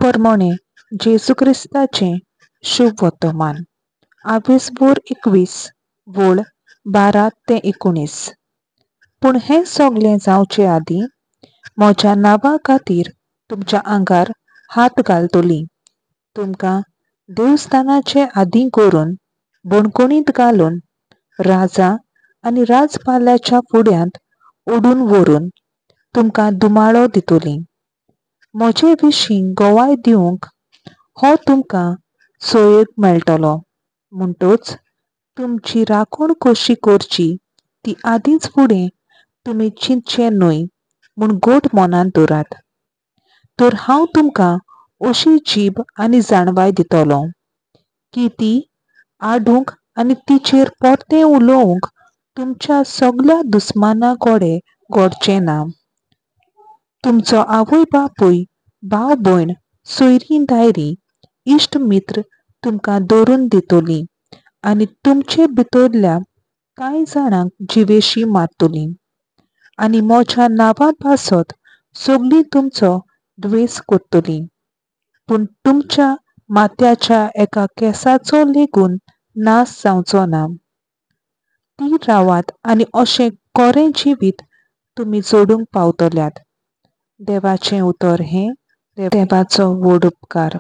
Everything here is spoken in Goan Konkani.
प्रमाणे जेजू क्रिस्ताचें शुभ वर्तमान. आवेसभोर 21 वळ 12 ते 19. पूण हें सगलें जावचे आदीं म्हज्या नांवा खातीर तुमच्या आंगार हात घालतली, तुमकां देवस्थानाचे आदीं करून बणकोणींत घालून राजा आनी राजपाल्याच्या फुड्यांत ओडून व्हरून तुमकां धुमाळो दितली. म्हजे विशीं गवाय दिवंक हो तुमकां सोयेक मेळटलो. म्हणटच तुमची राखण कशी करची ती आदींच फुडें तुमी चिंतचें न्हय म्हूण घट मनांत दवरात. तर हांव तुमकां अशी जीब आनी जाणवाय दितलो की ती आडूंक आनी तिचेर परतें उलोवंक तुमच्या सगल्या दुस्माना कडेन घडचें ना. तुमचो आवय बापूय, भाव भयण, सोयरीं दायरीं, इश्ट मित्र तुमकां धरून दितली आनी तुमचे भितरल्या कांय जाणांक जिवेशी मारतली आनी म्हज्या नांवा पासत सगळीं तुमचो द्वेस करतली. पूण तुमच्या माथ्याच्या एका केंसाचो लेगून नाश जावचो ना. तीर रावात आनी अशें कोरें जिवीत तुमी जोडूंक पावतल्यात. देवाचें उतर हें देवाचो व्हड उपकार.